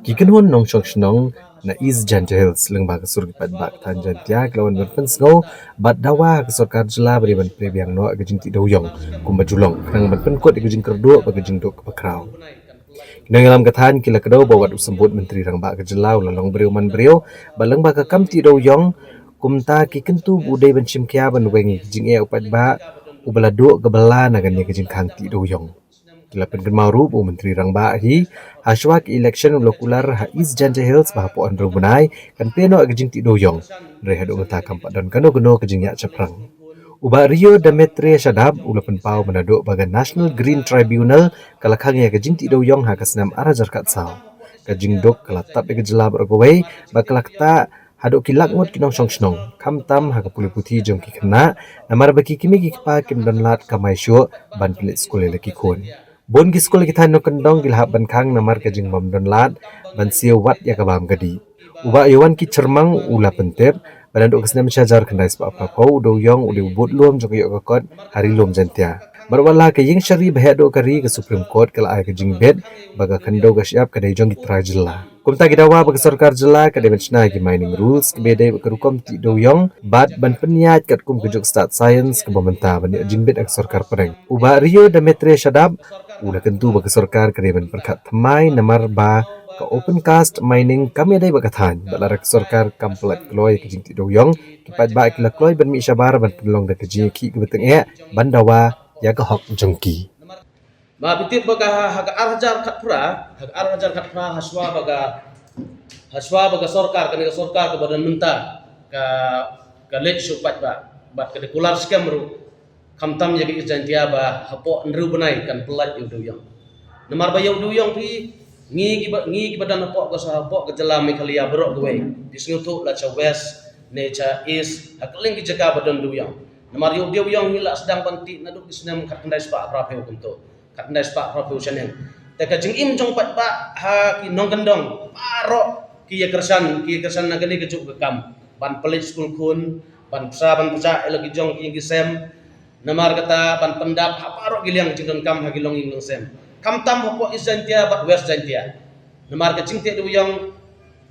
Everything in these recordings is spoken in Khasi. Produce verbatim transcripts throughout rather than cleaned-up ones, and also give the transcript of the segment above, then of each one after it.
Ki kynhun nongshong shnong na East Jaintia Hills lyngba ka sur ki paidbah ka thaiñ Jaintia ki la wan ban pynsngew bad dawa ha ka sorkar jylla ba dei ban plie biang noh ka jingtih dewïong kumba ju long khnang ban pynkut ïa ka jingkyrduh bad ka jingduk kaba khraw. Ki nongïalam ka thaiñ ki la kdew ba wat u symbud Myntri Rangbah ka jylla u la long briew man briew bad lyngba ka kam tih dewïong, kumta ki kyntu ba u dei ban shim khia ban weng ïa ka jingeh u paidbah uba la duh kaba la na kane ka jingkhang tih dewïong. Ki la pynkynmaw ruh ba u Myntri Rangbah hi ha shuwa ka election u la kular ha East Jaintia Hills ba hapoh hynriew bnai kan plie noh ïa ka jingtih dewïong, hynrei haduh mynta kam pat don kano kano ka jingïaid shaphrang. U Bah Rio Demetria Shadap u la pynpaw ba naduh ba ka National Green Tribunal ka la khang ïa ka jingtih dewïong ha ka snem ar hajar khatsaw, ka jingduk ka la tap ïa ka jylla baroh kawei bad ka la ktah haduh ki lak ngut ki nongshong shnong, khamtam ha ka pule puthi jong ki khynnah, namar ba ki kmie ki kpa kim don lad kamai shuh ban pynleit skul ïa la ki khun. Bun ki skul ki thaiñ nongkyndong ki la hap ban khang namar ka jingbym don lad ban siew wat ïa ka bam ka dih. U Bah Ïoanki Chyrmang u la pyntip ba naduh ka snem shi hajar khyndai spah phra phew u dewïong u dei u bud lum jong ka ïoh ka kot ha Ri Lum Jaintia. Bad wat la ka ïing shari ba heh duh ka ri, ka Supreme Court ka la ai ka jingbit ba ka khyndew ka shyiap ka dei jong ki trai jylla. Kumta ki dawa ba ka sorkar jylla ka dei ban shna ïa ki mining rules kiba ïadei bad ka rukom tih dewïong bad ban pynïaid katkum ka juk stad science kaba mynta ban ïoh jingbit ha ka sorkar pdeng. U Bah Rio Demetria Shadap u la kyntu ba ka sorkar ka dei ban pyrkhat thymmai namar ba ka open cast mining kam ïadei bad ka thaiñ bad lada ka sorkar kam pyllait kloi ïa ka jingtih dewïong, ki paidbah ki la kloi ban mih shabar ban pynlong da ka jingïakhih kaba tyngeh ban dawa ïa ka hok jong ki. Ba phi tip ba ka ha ka ar hajar khatphra, ha ka ar hajar khatphra ha shuwa ba ka, ha shuwa ba ka sorkar, kane ka sorkar kaba don mynta ka, ka leit shu paidbah bad ka dei kular skhem ruh, khamtam ïa ka East Jaintia ba hapoh hynriew bnai kan pyllait ïa u dewïong. Namar ba ïa u dewïong phi, ngi kiba, ngi kiba don hapoh ka, hapoh ka jylla Meghalaya baroh kawei, phi sngewthuh la sha West ne sha East ha kylleng ki jaka ba don dewïong. Namar ïa u dewïong ngi la sdang ban tih naduh ki snem khatkhyndai spah phra phew kumto, khatkhyndai spah phra phew shaneng. Te ka jingim jong paidbah ha ki nongkyndong baroh ki ïa kyrshan, ki ïa kyrshan na kane kajuh ka kam ban pynleit skul khun, ban pynshai ban pynshai ïa la ki jong ki ïing ki sem. Namar kata ban pyndap ha baroh ki liang jingdonkam ha ki longïing longsem, khamtam hapoh East Jaintia bad West Jaintia. Namar ka jingtih dewïong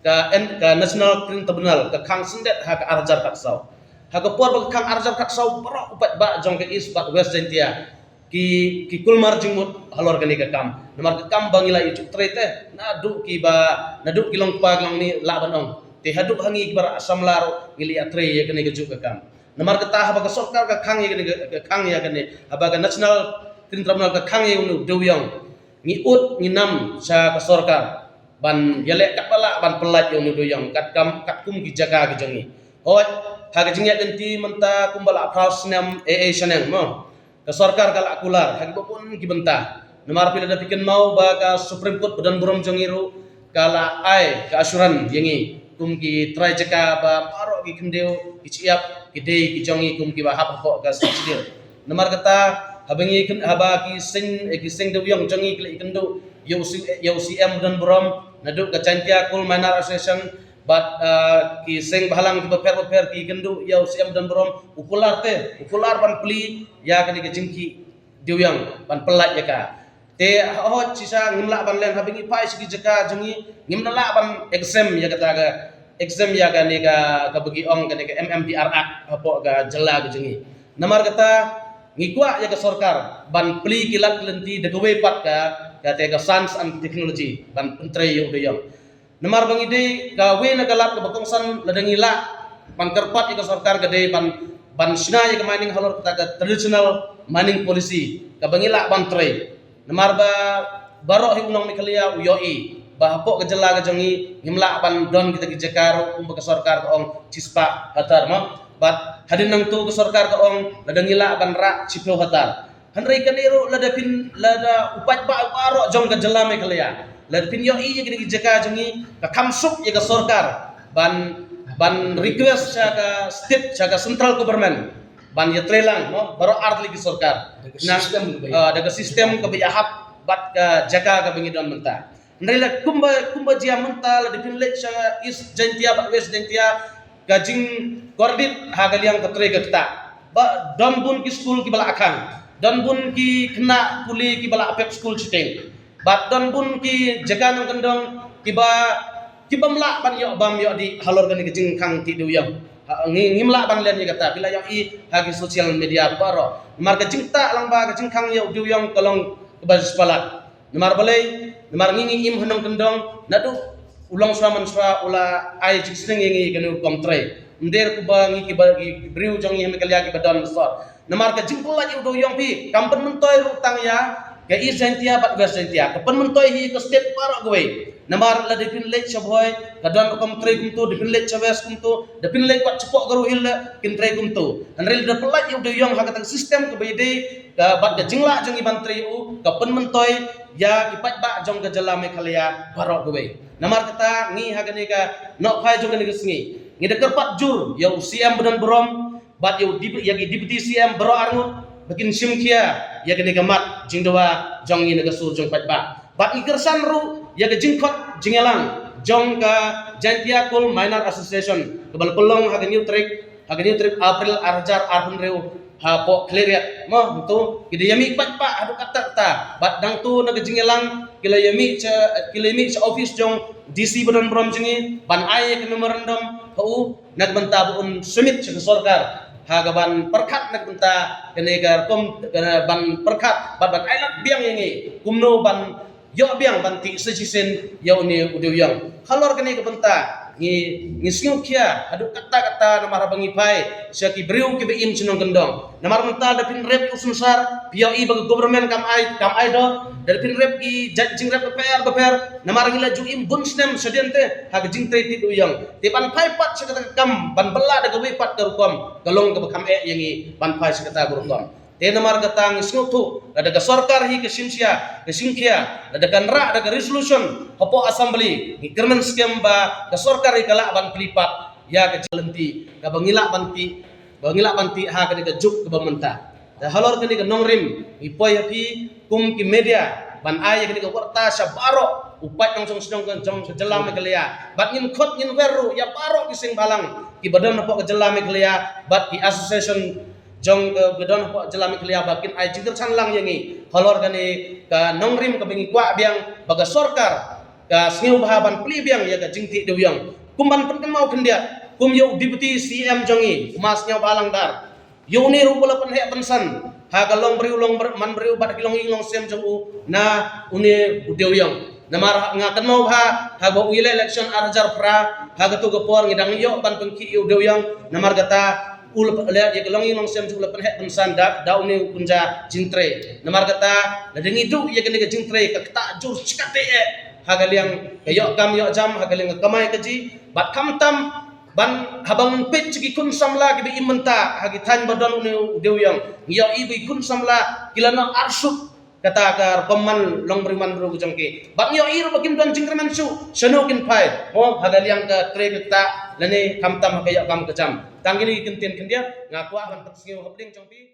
ka, ka National Green Tribunal ka khang syndet ha ka ar hajar khatsaw. Ha ka por ba ka khang ar hajar khatsaw baroh u paidbah jong ka East bad West Jaintia ki, ki kulmar jingmut halor kane ka kam. Namar ka kam ba ngi la ïa ju trei te naduh kiba, naduh ki long kpa ki long kmie lah ban ong. Te haduh ha ngi kiba rah samla ruh ngi la ïa trei ïa kane kajuh ka kam. Namar kata haba ka sorkar ka khang ïa kane, ka khang ïa kane, haba ka National Green Tribunal ka khang ïa une u dewïong, ngi ud ngi nam sha ka sorkar ban ïaleh katba lah ban pyllait ïa une u dewïong katkam, katkum ki jaka ki jong ngi. Hooid, ha ka jingïaid lynti mynta kumba la phra snem ei ei shaneng mo, ka sorkar ka la kular ha kiba bun ki bynta. Namar phi lada phi kynmaw ba ka Supreme Court ba don burom jong ngi ruh ka la ai ka assurance ïa ngi kum ki trai jaka ba baroh ki khyndew ki shyiap ki dei ki jong ngi kum kiba hap hapoh ka Sixth Schedule. Namar kata haba ngi khyn-, haba ki seng, eh, ki seng dewïong jong ngi ki la ïakynduh ïa u C-, ïa u C M ba don burom naduh ka Jaintia Coal Miner Association bad, ah, ki seng bhalang kiba pher bapher ki ïakynduh ïa u C M ba don burom, u kular te, u kular ban plie ïa kane ka jingkhih dewïong ban pyllait ïa ka. Te hooid shisha ngim lah ban len, haba ngi phai sha ki jaka jong ngi ngim da lah ban exempt ïa kata ka, exempt ïa kane ka, kaba ki ong kane ka M M D R Act hapoh ka jylla ka jong ngi. Namar kata ngi kwah ïa ka sorkar ban plie ki lad ki lynti da kawei pat ka, kata ka science and technology ban pyntrei ïa u dewïong. Namar ba ngi dei kawei na ka lad kaba kongsan lada ngi lah ban kyrpad ïa ka sorkar ka dei ban, ban shna ïa ka mining halor kata ka traditional mining policy kaba ngi lah ban trei. Namar ba baroh hi u nong Meghalaya u ïohi ba hapoh ka jylla ka jong ngi ngim lah ban don kita ki jaka ruh kumba ka sorkar ka ong shispah hektar mo. Bad hadien nangta ka sorkar ka ong lada ngi lah ban rah shiphew hektar. Hynrei kane ruh lada phin, lada u paidbah baroh jong ka jylla Meghalaya lada phin ïohi ïa kine ki jaka jong ngi, ka kham suk ïa ka sorkar ban, ban request sha ka state, sha ka central government ban ïatreilang mo, baroh artylli ki sorkar. Da ka system kaba ïahap, ah, da ka system kaba ïahap bad ka jaka kaba ngi don mynta. Hynrei la kumba, kumba jia mynta lada phin leit sha East Jaintia bad West Jaintia, ka jingkordit ha ka liang ka trei ka ktah. Ba don bun ki skul kiba la khang, don bun ki khynnah pule kiba la pep skul shiteng, bad don bun ki jaka nongkyndong kiba, kibym lah ban ïoh bam ïoh dih halor kane ka jingkhang tih dewiong. Ha, ngi, ngim lah ban len ïa kata, phi la ïohi ha ki social media baroh. Namar ka jingtah lang ba ka jingkhang ïa u dewiong ka long kaba jylliew palat. Namar balei, namar ngi ngi im ha nongkyndong, naduh u longshuwa manshuwa u la ai jingsneng ïa ngi kane ka rukom trei. Ym dei kumba ngi kiba, ki briew jong ngi ha Meghalaya kiba don sor. Namar ka jingpyllait ïa u dewiong phi, kam pynmyntoi ruh tang ïa ka East Jaintia bad West Jaintia. Ka pynmyntoi hi ka state baroh kawei. Namar lada phin leit sha Bhoi, ka don rukom trei kumto, da phin leit sha West kumto, da phin leit wat shapoh Garo Hills la kin trei kumto. Hynrei lada pyllait ïa u dewiong ha kata ka system kaba ïadei ka, bad ka jinglah jong ngi ban trei ïa u, ka pynmyntoi ïa ki paidbah jong ka jylla Meghalaya baroh kawei. Namar kata ngi ha kane ka nohphai jong kane ka sngi, ngi da kyrpad jur ïa u C M ba don burom, bad ïa u dep-, ïa ki Deputy C M baroh arngut, ba kin shim khia ïa kane ka mat jingdawa jong ngi na ka sur jong paidbah. Bad ngi kyrshan ruh ïa ka jingkhot jingïalang jong ka Jaintia Coal Miner Association, kaba la pynlong ha ka hynñiew tarik, ha ka hynñiew tarik April ar hajar arphew hynriew hapoh Khliehriat. Mo, to, ki da ïamih paidbah haduh katta katta. Bad dang to na ka jingïalang, ki la ïamih sha, ki la ïamih sha office jong D C ba don burom jong ngi, ban ai ïa ka memorandum ha u, na ka bynta ba un submit sha ka sorkar, ha kaban pyrkhat na ka bynta kane ka rukom, ka ban pyrkhat, bad ban ailad biang ïa ngi kumno ban ïoh biang ban tih sa shisien ïa une u dewiong. Halor kane ka bynta ngi, ngi sngewkhia haduh katta katta namar haba ngi phai sha ki briew kiba im sha nongkyndong. Namar mynta da phin rep ïa u synsar, phi ïohi ba ka government kam ai, kam ai dor. Da phin rep ki jait jingrep bapher bapher, namar ngi la ju im bun snem shadien te ha ka jingtrei tih dewiong. Te ban phai pat sha kata ka kam ban bylla da kawei pat ka rukom, ka long kaba kham eh ïa ngi ban phai sha kata ka rukom. Te namar kata ngi sngewthuh, lada ka sorkar hi ka shim shia, ka shim khia, lada kan rah da ka resolution hapoh Assembly, ngi kyrmen skhem ba ka sorkar hi ka lah ban plie pat ïa ka jingïalam tih kaba ngi lah ban tih, ba ngi lah ban tih ha kane ka juk kaba mynta. Te halor kane ka nongrim, ngi poi ha phi kum ki media ban ai ïa kane ka warta sha baroh u paid nongshong shnong ka jong ka jylla Meghalaya. Bad ngin khot ngin wer ruh ïa baroh ki seng bhalang kiba don hapoh ka jylla Meghalaya, bad ki association jong ka, ka don hapoh jylla Meghalaya ba kin ai jingkyrshan lang ïa ngi halor kane ka nongrim kaba ngi kwah biang ba ka sorkar ka sngewbha ban plie biang ïa ka jingtih dewiong. Kum ban pynkynmaw khyndiat, kum ïa u Deputy C M jong ngi, u Ma Sniawbhalang Dhar, ïa une ruh u la pynheh pynsan ha ka Longbriew, Longbriew, Manbriew bad ki longïing longsem jong u na une u dewiong. Namar nga kynmaw bha haba u ïaleh election ar hajar phra, ha kato ka por ngi dang ïoh ban pynkhih ïa u dewiong. Namar kata u la pynleh ïa ka longïing longsem jong u la pynheh pynsan da, da une u kynja jingtrei. Namar kata lada ngi duh ïa kane ka jingtrei ka ktah jur shikatdei eh ha ka liang ka ïoh kam ïoh jam, ha ka liang ka kamai kajih. Bad khamtam ban haba ngan peit sha ki khun samla kiba im mynta ha ki thaiñ ba don une u dewiong, ngi ïohi ba ki khun samla ki la noh arsut kata ka rukom man Longbriew Manbriew ka jong ki. Bad ngi ïohi ruh ba kim don jingkyrmen shuh shano kin phai, mo, ha ka liang ka trei ka ktah lane khamtam ha ka ïoh kam ka jam. Tang kine ki kyntien khyndiat nga kwah ban pynsngew ha pdeng jong phi.